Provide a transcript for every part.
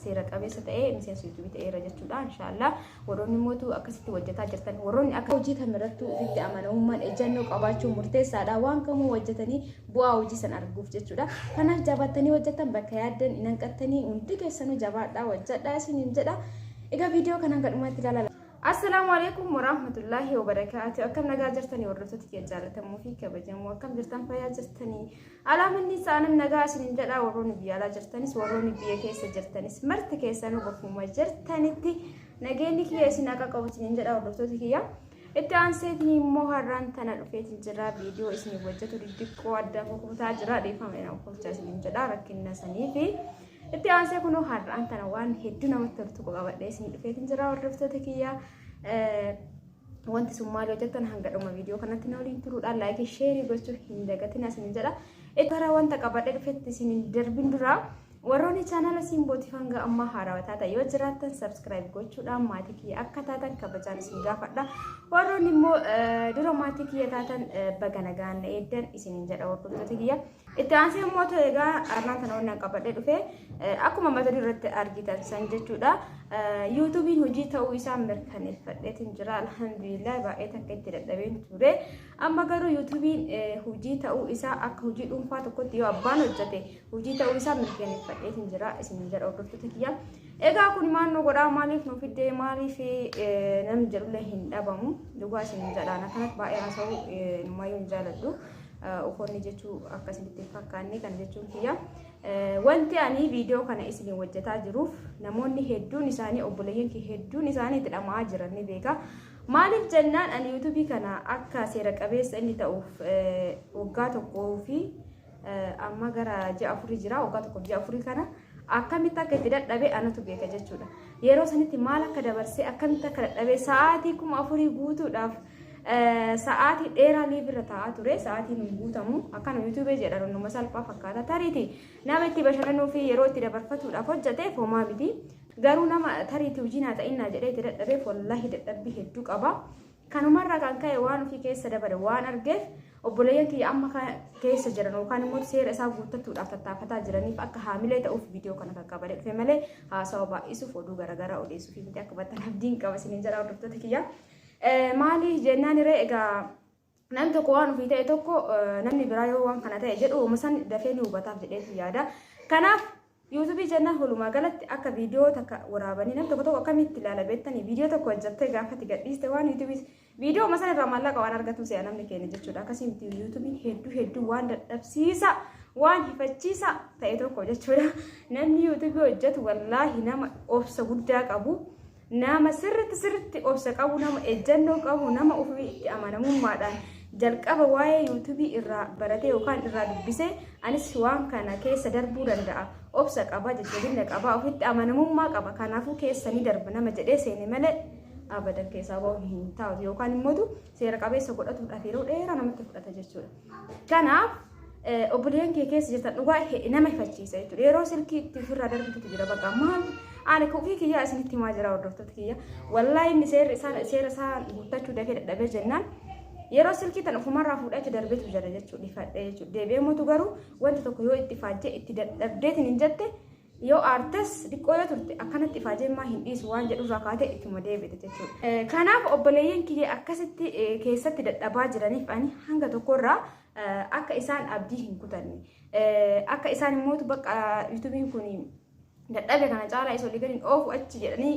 Seera qabeessa ta'ee miseensa yuutuubii ta'eera jechuudha. Inshaallah warroonni mootu akkasitti hojjetaa jirtan, warroonni akka hojii kamirrattuu ofitti amanamummaan ejjannoo qabaachuun murteessaadha. Waan kamuu hojjetanii bu'aa hojii san arguuf jechuudha. Kanaaf jabaattanii hojjetan bakka yaaddan hin hanqattanii. Hundi keessanuu jabaadhaa hojjedhaa isiniin jedha. Egaa viidiyoo kana hanga dhumaatti ilaalaa. Assalaamu alaikum warahmatullaahi wabarakaatu. Akkam nagaa jirtanii, hordoftoota kiyya jaallatamoo fi kabajamoo? Akkam jirtan, fayyaa jirtanii? Alaamanni isaanin nagaa isinin jedha. Warroonni biyya alaa jirtanis, warroonni biyya keessa jirtanis, marti keessanuu bakkuma jirtanitti nageenyi kiyya isin akka qabu isinin jedha, hordoftoota kiyya. Itti aanseetiin immoo har'aan tana dhufeetiin jira, viidiyoo isin hojjetu diddiqqoo adda kukutaa jira, dhiifama ina uffachaa isinin jedha rakkina sanii fi itti aansee kunoo har'aan tana waan hedduu namatti tolu tokko qabadhee isin dhufeetiin jira, hordoftoota kiyya. Wanti sun maal hojjettan, hanga dhuma viidiyoo kanatti na waliin turuudhaan like, share gochuu hin dagatin isin jedha. Itti gara wanta qabadhee dhufetti isin darbin dura, warroonni chaanala Simbootiif hanga ammaa haarawaa taatan yoo jiraattan, subscribe gochuudhaan maatii kiyya akka taatan kabajaan isin gaafadha. Warroonni immoo dura maatii kiyya taatan, baga nagaan na eeddan isinin jedha, hordoftoota kiyya. Itti aansee immoo ta'e, egaa har'aan tana wannan qabadhee dhufe akkuma mata duratti argitan san jechuudha. Yuutuubiin hojii ta'uu isaa mirkaneeffadheetiin jira. Alhamdulillah, baay'ee takka itti dadhabeen ture. Amma garuu yuutuubiin hojii ta'uu isaa, akka hojii dhuunfaa tokkotti yoo abbaan hojjete hojii ta'uu isaa mirkaneeffadheetiin jira isin jedha, hordoftoota kiyya. Egaa kun maal nu godhaa, maaliif nu fiddee, maaliif namni jedhullee hin dhabamu. Dhugaa isin jedhaan, akkanatti baay'ee haasa'uu numayyuu hin jaaladhu. Uffonni jechuu akkasinitti hin fakkaanne kan jechuun kiyya. Wanti ani viidiyoo kana isin hojjetaa jiruuf, namoonni hedduun isaanii, obboleeyyan kiyya hedduun isaanii itti dhama'aa jiran ni beeka. Maaliif jennaan, ani yuutuubii kana akka seera qabeessa inni ta'uuf waggaa 1 fi amma gara ji'a 4 jira. Waggaa 1 ji'a 4 kana akkamitti akka itti dadhabe anatu beeka jechuudha. Yeroo sanitti maal akka dabarsee, akkamitti akka dadhabe, sa'aatii 4000 guutuudhaaf sa'aatii dheeraa live irra taa'aa ture. Sa'aatiin hin guutamu. Akkana yuutuubee jedhan numa salphaa fakkaata. Tariiti nama itti bashannanuu fi yeroo itti dabarfatuudhaaf hojjeteef homaa miti. Garuu nama tariitii hojii naa ta'innaa jedhee itti dadhabeef, wallaahi dadhabbii hedduu qaba. Kanumarraa kan ka'e, waan ofii keessa dabale waan argeef, obboleeyyan kiyya amma keessa jiran yookaan immoo seera isaa guuttachuudhaaf tattaafataa jiraniif akka haamilee ta'uuf viidiyoo kana kan qabadee dhufe malee, haasawa baay'isuuf, oduu garaagaraa odeessuuf miti. Akka battan abdiin qaba isiniin jedha, hordoftoota kiyya. Maali jennaan irree, egaa namni tokko waan ofii ta'e tokko, namni biraa yoo waan kana ta'e jedhu, uuma san dafee ni hubataaf jedheetu yaada. Kanaaf yuutuubii jennaan walumaa galatti akka viidiyoo takka waraabanii, namni tokko tokko akkamitti ilaala beektanii, viidiyoo tokko hojjettee gaafatti gadhiiste, waan yuutuubii viidiyoo uma san irraa maallaqa waan argatu se'a namni keenya jechuudha. Akkasii miti, yuutuubiin hedduu hedduu waan dadhabsiisa, waan hifachiisa ta'e tokko jechuudha. Namni yuutuubii hojjetu wallaahi nama obsa guddaa qabu. Nama sirritti sirritti obsa qabu, nama ejjannoo qabu, nama ofii itti amanamummaadhaan jalqaba waa'ee yuutuubii irraa baratee yookaan irraa dubbisee, anis waan kana keessa darbuu danda'a, obsa qaba, jajjabina qaba, ofitti amanamummaa qaba, kanaafuu keessa ni darba nama jedhee seene malee, abadan keessaa bahu hin taatu, yookaan immoo seera qabeessa godhatuudhaaf yeroo dheeraa namatti fudhata jechuudha. Kanaaf obboleeyyan kee keessa jirtan, dhugaa nama ifachiisa jechuudha. Yeroo silkii itti ofirraa darbitutu jira, bakka maal ani ofii kiyyaa isinitti himaa jira, hordoftoota kiyya. Wallaahi inni seerri isaa seera isaa guuttachuu dafee dadhabee jennaan, yeroo silkii tan ofumarraa fuudhee darbetu jira jechuudha, ifadhee jechuudha. Deebi'ee mootu garuu wanti tokko yoo itti faajjee itti dadhabdeetiin hin jette, yoo aartes xiqqoo yoo turte, akkanatti ifaajee maa hin dhiisu waan jedhurraa kaatee ittuma deebite jechuudha. Kanaaf obboleeyyan kiyya akkasitti keessatti dadhabaa jiraniif, ani hanga tokkorraa akka isaan abdii hin kutanne, akka isaan immoo bakka yuutuubiin kun dadhabe kana caalaa isa olii gadi oofu achi jedhanii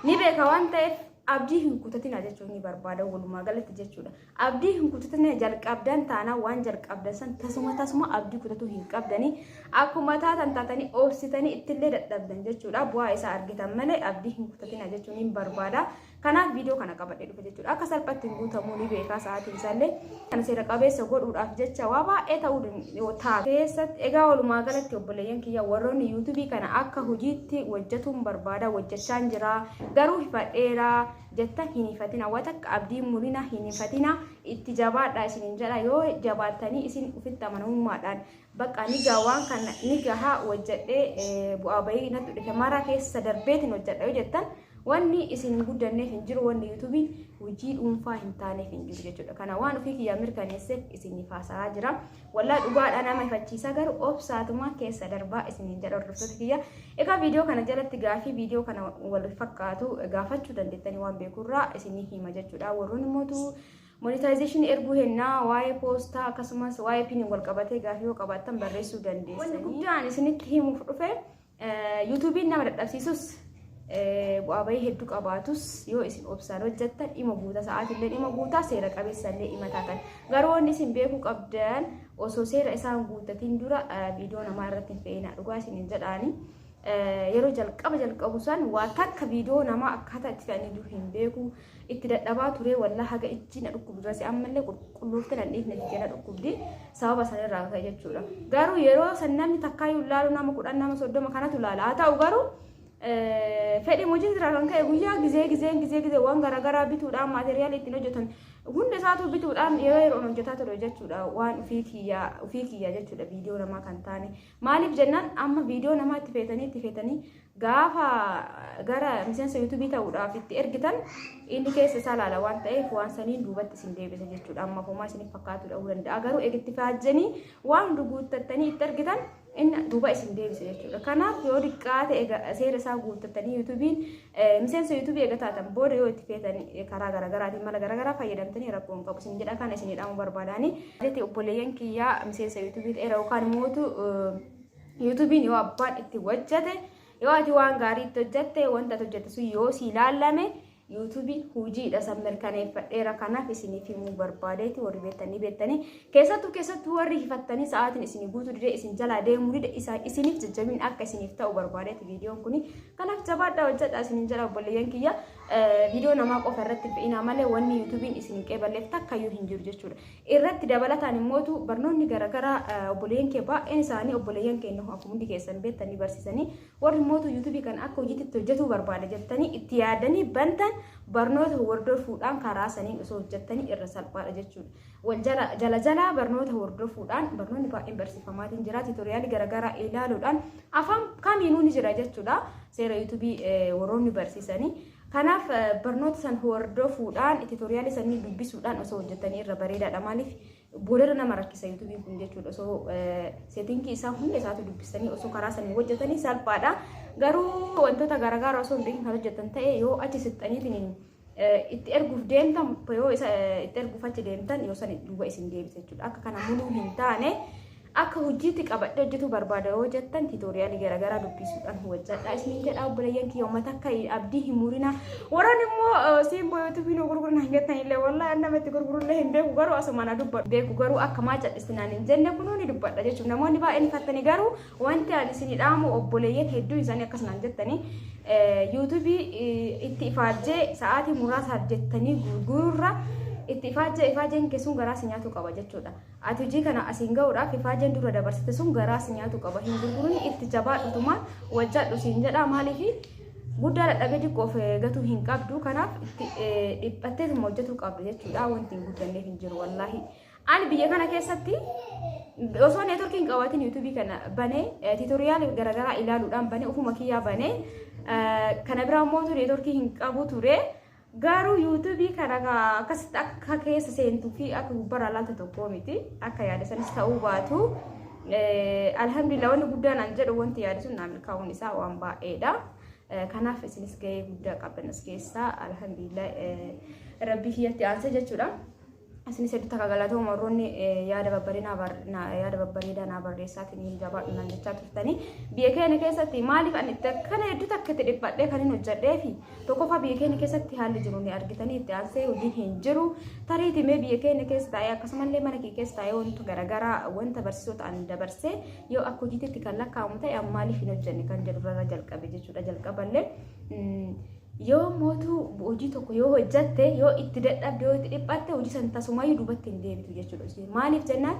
ni beeka waan ta'eef, abdii hin kutatina jechuun ni barbaada walumaa galatti jechuudha. Abdii hin kutatina. Jalqabdan taanaan, waan jalqabdan san tasuma tasuma abdii kutatuu hin qabdanii. Akkuma taatan taatanii obsitanii ittillee dadhabdan jechuudha. Bu'aa isaa argitan malee abdii hin kutatina jechuun ni barbaada. Kanaaf viidiyoo kana qabadhee dhufe jechuudha. Akka salphatti hin guutamuu ni beekaa sa'aatiin isaallee. Kana seera qabeessa godhuudhaaf jecha waa baay'ee ta'uu ta'a. Keessatti egaa walumaa galatti, obboleeyyan kiyya, warroonni yuutuubii kana akka hojiitti hojjetuun barbaada, hojjechaan jira, garuu hifadheera jettan, hin hifatina. Waan takka abdii murina, hin hifatina, itti jabaadhaa isiniin jedha. Yoo jabaattanii isin ofitti amanamummaadhaan bakka ni gaha, waan kana ni gahaa, hojjedhee bu'aa bahii natti dhufe maraa keessa darbeetiin hojjedha yoo jettan, Wanni isin hin guddanneef hin jiru, wanni YouTubeiin hojii dhuunfaa hin taaneef hin jiru jechuudha. Kana waan ofii kiyyaa mirkaneesseef isiniif haasa'aa jira. Wallaa dhugaadhaa nama ifachiisa, garuu obsaatuma keessa darbaa isiniin jedha, hordoftoota kiyya. Egaa viidiyoo kana jalatti gaafii viidiyoo kana wal fakkaatu gaafachuu dandeettanii waan beekurraa isinii hima jechuudha. Warroonni mootu monetization erguu hennaa, waa'ee poostaa akkasumas waa'ee PIN wal qabatee gaafii yoo qabaattan barreessuu dandeessanii. Wanni guddaan isinitti himuuf dhufe, YouTubeiin nama dadhabsiisus, bu'aa bahii hedduu qabaatus, yoo isin obsaan hojjettan dhima guutaa, sa'aatiillee dhima guutaa, seera qabeessa illee dhima taatan. Garuu wanni isin beekuu qabdan, osoo seera isaan guuttatiin dura viidiyoo namaa irratti hin fe'inaa, dhugaa isiniin jedhaani. Yeroo jalqaba jalqabu san waa takka viidiyoo namaa akkaataa itti fe'anii hin beeku, itti dadhabaa ture. Wallaa haga ijji na dhukkubu durasi, ammallee qulqulluufte nan dhiifne, ijji na dhukkubdi sababa sanirraa ka'e jechuudha. Garuu yeroo san namni takkaayyuu ilaalu nama 10, nama 30 kanatu ilaala. Haa ta'u garuu fedhii hojii irraa kan ka'e guyyaa gizee gizeen gizee gizee waan garaagaraa bituudhaan, maateriyaalii ittiin hojjetan hunda isaatu bituudhaan yeroo yeroon hojjetaa ture jechuudha. Waan ofii kiyyaa jechuudha, viidiyoo namaa kan taane. Maaliif jennaan, amma viidiyoo namaa itti feetanii itti feetanii gaafa gara miseensa YouTubeii ta'uudhaaf itti ergitan, inni keessa isaa laala waan ta'eef waan saniin duubatti isin deebisa jechuudha. Amma homaa isiniif fakkaatu dha'uu danda'a. Garuu egitti faajjanii waan hundi guuttattanii itti ergitan, inni duuba isin deebisa jechuudha. Kanaaf yoo xiqqaa ta'e seera isaa guuttattanii YouTubeiin miseensa YouTubeii eega taatan booda yoo itti feetan karaa garaagaraatiin, mala garaagaraa fayyadamtanii rakkoo hin qabu isin jedha. Kana isin hidhamuu barbaadaani. Obboleeyyan kiyyaa miseensa YouTubeii ta'eera yookaan immoo YouTubeiin yoo abbaan itti hojjete, yoo ati waan gaarii itti hojjette, wanta ati hojjette sun yoo si ilaalame, YouTubeiin hojiidha san mirkaneeffadheera. Kanaaf isiniif himuu barbaadeeti. Warri beektanii beektanii, keessattuu keessattuu warri hifattanii sa'aatiin isinii guutuu dide, isin jalaa deemuu dide, isiniif jajjabin akka isiniif ta'u barbaadeeti viidiyoon kuni. Kanaaf jabaadhaa hojjedhaa isiniin jedha, obboleeyyan kiyya. Viidiyoo namaa qofa irratti fe'inaa malee wanni YouTubeiin isin hin qeeballeef takkayyuu hin jiru jechuudha. Irratti dabalataan immootu barnoonni garaagaraa obboleeyyan kee baay'een isaanii, obboleeyyan keenya akkuma hundi keessan beektanii barsiisanii, warri immootu YouTubeii kan akka hojiitti hojjetuu barbaada jettanii itti yaadanii bantan, barnoota hordofuudhaan karaa saniin osoo hojjettanii irra salphaadha jechuudha. Wal jala jala jalaa barnoota hordofuudhaan, barnoonni baay'een barsiifamaatiin jira. Tutorialii garaagaraa ilaaluudhaan afaan kamiinuu ni jira jechuudha. Seera YouTubeii warroonni barsiisanii. Kanaaf barnoota san hordofuudhaan, tutorialii sanii dubbisuudhaan osoo hojjetanii irra bareedaadha. Maaliif boodarra nama rakkisa YouTubeiin kun jechuudha. Osoo settingii isaa hunda isaatu dubbistanii osoo karaa sanii hojjetanii salphaadha. Garuu wantoota garaagaraa osoo hin beekin kan hojjetan ta'e, yoo achi sixxaniitiin itti erguuf deemtan, yoo isa itti erguuf achi deemtan, yoo san duuba isin deebisa jechuudha. Akka kana muluu hin taane, akka hojiitti qabadhee hojjetuu barbaada yoo jettan, tutorialii garaagaraa dubbisuudhaan hojjedha isiniin jedha, obboleeyyan kiyya. Uummata akka abdii hin murina. Warreen immoo siimboo YouTubeii nu gurgurna hin jettan illee, wallaahi nama itti gurgurullee hin beeku, garuu asuma na dubbadhu beeku, garuu akka maa cadhistinaan hin jenne, kunuu ni dubbadha jechuudha. Namoonni baay'een ifattanii, garuu wanti ani isinii dhaamu, obboleeyyan hedduu isaanii akkasumaan jettanii, YouTubeii itti ifaajjee sa'aatii muraasaaf jettanii gurgururra, itti ifaajjee ifaajeen keessuun garaa si nyaatu qaba jechuudha. Ati hojii kana asiin gahuudhaaf ifaajeen dura dabarsite sun garaa si nyaatu qaba. Hin gurgurin, itti jabaadhutumaan hojjedhu siin jedha. Maaliif guddaa dadhabee xiqqoof gatuu hin qabdu. Kanaaf itti dhiphatteetuma hojjetuu qabdu jechuudha. Wanti hin guddanneef hin jiru wallaahi. Ani biyya kana keessatti osoo networkii hin qabaatin YouTubeii kana banee, tutorial garaagaraa ilaaluudhaan banee, ofuma kiyyaa banee, kana biraa immoo networkii hin qabu ture. Garuu YouTubeii kana akkasitti akka keessa seentuu fi akka gubbarraa laaltu tokko miti. Akka yaada sanis ta'uu baatu. Alhamdulillah, wanni guddaan an jedhu wanti yaada sun naa milkaa'uun isaa waan baay'eedha. Kanaaf isinis gahee guddaa qabdan as keessaa, alhamdulillah, rabbii kiyyatti aansee jechuudha. Isinis hedduu takka galatooma, warroonni yaada babbareedaa naa barreessaatiin jabaadhu naan jechaa turtanii. Biyya keenya keessatti maaliif ani itti akkana hedduu takka itti dhiphadhee kan hin hojjedhee fi tokkoffaa biyya keenya keessatti haalli jiru ni argitanii, itti aansee hojiin hin jiru. Tariitii mee biyya keenya keessa taa'ee, akkasumallee mana kee keessa taa'ee wanta garaagaraa wanta barsiisoo ta'an dabarsee yoo akka hojiitti kan lakkaa'amu ta'e, maaliif hin hojjenne kan jedhu irra jalqabe jechuudha jalqaballee. Yoo mootuu hojii tokko yoo hojjatte, yoo itti dadhabde, yoo itti dhiphatte, hojii san tasumayyuu duubatti hin deebitu jechuudha. Maaliif jennaan,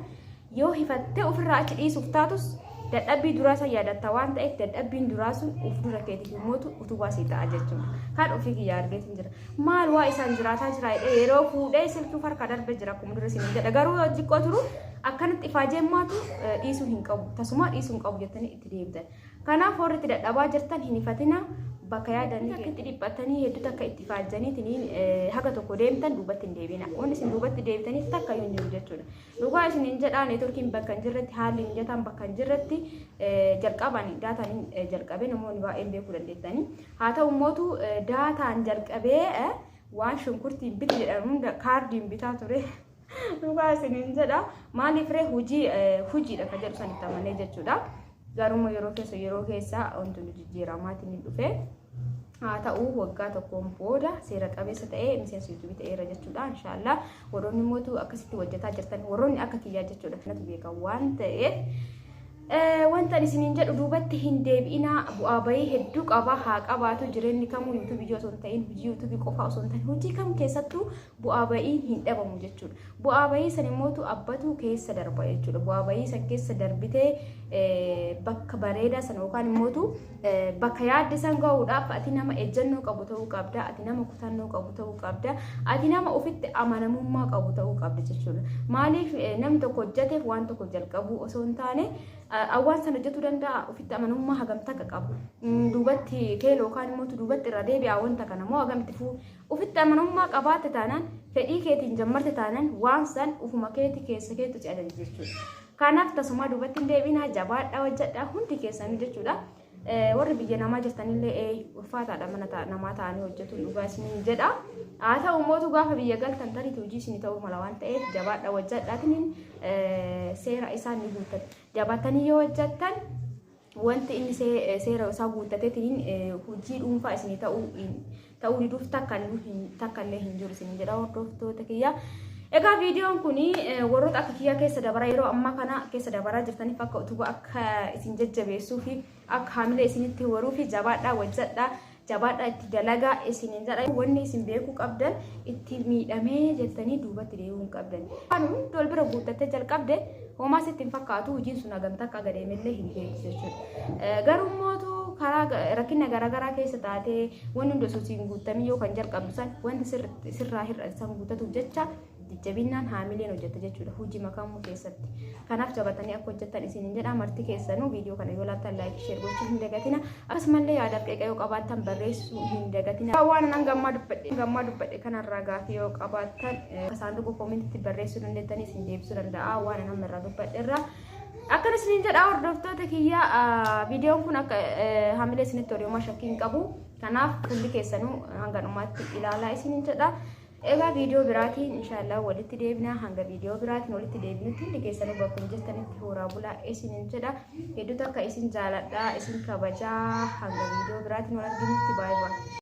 yoo hifattee ofirraa achi dhiisuuf taatus, dadhabbii duraa san yaadatta waan ta'eef, dadhabbiin duraa sun uf dura keetiif immootu utubaa sii ta'a jechuudha. Kan ofii kiyya argeetiin jira. Maal waa isaan jiraataa jira jedhee yeroo fuudhee silkii harka darbe jira, akkuma dura isin jedha. Garuu yoo xiqqoo turu akkanatti ifaajeen maatu dhiisuu hin qabu. Tasuma dhiisuu hin qabu jettanii itti deebitan. Kanaaf warri itti dadhabaa jirtan hin hifatina. Bakka yaadanii akka itti dhiphatanii hedduu takka itti faajjaniitiin haga tokko deemtan duubatti hin deebina. Wanni isin duubatti deebitaniif takka hin jiru jechuudha. Dhugaa isin hin jedhaa, neetworkiin bakka hin jirretti, haalli mijataan bakka hin jirretti jalqaban daataan jalqabee namoonni baay'een beekuu dandeettanii. Haa ta'u mootu daataan jalqabee waan shunkurtiin biti jedhan hunda kaardiin bitaa ture. Dhugaa isin hin jedha. Maaliif ree, hojii hojiidha kan jedhu sanitti amanee jechuudha. Garuu yeroo keessa wanti nu jijjiiramaatiin hin dhufe. Haa ta'u, waggaa tokkoon booda seera qabeessa ta'ee miseensa yuutuubii ta'eera jechuudha. Inshaallah warroonni mootu akkasitti hojjetaa jirtan, warroonni akka kiyyaa jechuudha. Kanatu beekan waan ta'eef, wanta isiniin jedhu, duubatti hin deebi'inaa. Bu'aa bahii hedduu qaba, haa qabaatu. Jireenyi kamuu yuutuubii osoo hin ta'in, hojii yuutuubii qofa osoo hin ta'in, hojii kam keessattuu bu'aa bahii hin dhabamu jechuudha. Bu'aa bahii san immootu abbatu keessa darba jechuudha. Bu'aa bahii san keessa darbitee bakka bareedaa sana yookaan immootu bakka yaadde san gahuudhaaf ati nama ejjennoo qabu ta'uu qabda. Ati nama kutannoo qabu ta'uu qabda. Ati nama ofitti amanamummaa qabu ta'uu qabda jechuudha. Maaliif, namni tokko hojjeteef waan tokko jalqabuu osoo hin taane, waan sana hojjetuu danda'a, ofitti amanamummaa hagam takka qabu. Duubatti keeloo yookaan immoo duubatti irra deebi'a wanta kana moo hagamitti fuu ofitti amanamummaa qabaatte taanaan, fedhii keetiin jammarte taanaan, waan san ufuma keeti keessa keetu si ajaja jechuudha. Kanaaf tasuma duubatti hin deebinaa, jabaadhaa, hojjedhaa hundi keessanuu jechuudha. Warri biyya namaa jirtanillee ulfaataadha mana namaa ta'anii hojjetu, dhugaa isiniin jedha. Haa ta'u mootu gaafa biyya galtan tariitii hojii isinii ta'uu mala waan ta'eef, jabaadhaa, hojjedhaatiin seera isaa ni guuttatu. Jabaatanii yoo hojjettan, wanti inni seera isaa guuttateetiin hojii dhuunfaa isinii ta'uu diduuf takka illee hin jiru isin jedha, hordoftoota kiyya. Egaa viidiyoon kun warroota akka kiyyaa keessa dabaraa, yeroo ammaa kana keessa dabaraa jirtaniif, akka utubaa, akka isin jajjabeessuu fi akka haamilee isinitti horuu fi jabaadhaa hojjedhaa, jabaadhaa itti dalagaa isiniin jedha. Wanni isin beekuu qabdan, itti miidhamee jettanii duubatti deebi'uu hin qabdan. Waan hundi wal bira guuttattee jalqabde homaa sitti hin fakkaatu, hojiin sun hagam takka adeemellee hin beektu jechuudha. Garuu mootu karaa rakkina garaagaraa keessa taatee, wanni hundi osoo siin guuttamin yoo kan jalqabdu san, wanti sirraa hir'atan guuttatuuf jecha jajjabinnaan haamileen hojjetta jechuudha hojii makamuu keessatti. Kanaaf jabatanii akka hojjettan isiniin jedha marti keessanuu. Viidiyoo kana yoo laattan like, share gochuu hin dagatina. Akkasumallee yaadaaf qeeqa yoo qabaattan barreessuu hin dagatina. Waan an gammaa dubbadhe kanarraa gaafii yoo qabaattan saanduqa koomentiitti barreessuu dandeettanii, isin deebisuu danda'a waan an amma irraa dubbadhe irraa. Akkana isiniin jedha, hordoftoota kiyya. Viidiyoon kun akka haamilee isinitti horiimaa shakkii hin qabu. Kanaaf hundi keessanuu hanga dhumaatti ilaalaa isiniin jedha. Egaa viidiyoo biraatiin inshaallah walitti deebina. Hanga viidiyoo biraatiin walitti deebinutti hundi keessanuu bakkuma jirtanitti horaa bulaa isiniin jedha. Hedduu takka isin jaaladha, isin kabajaa. Hanga viidiyoo biraatiin wal arginutti, baay'ee baay'ee.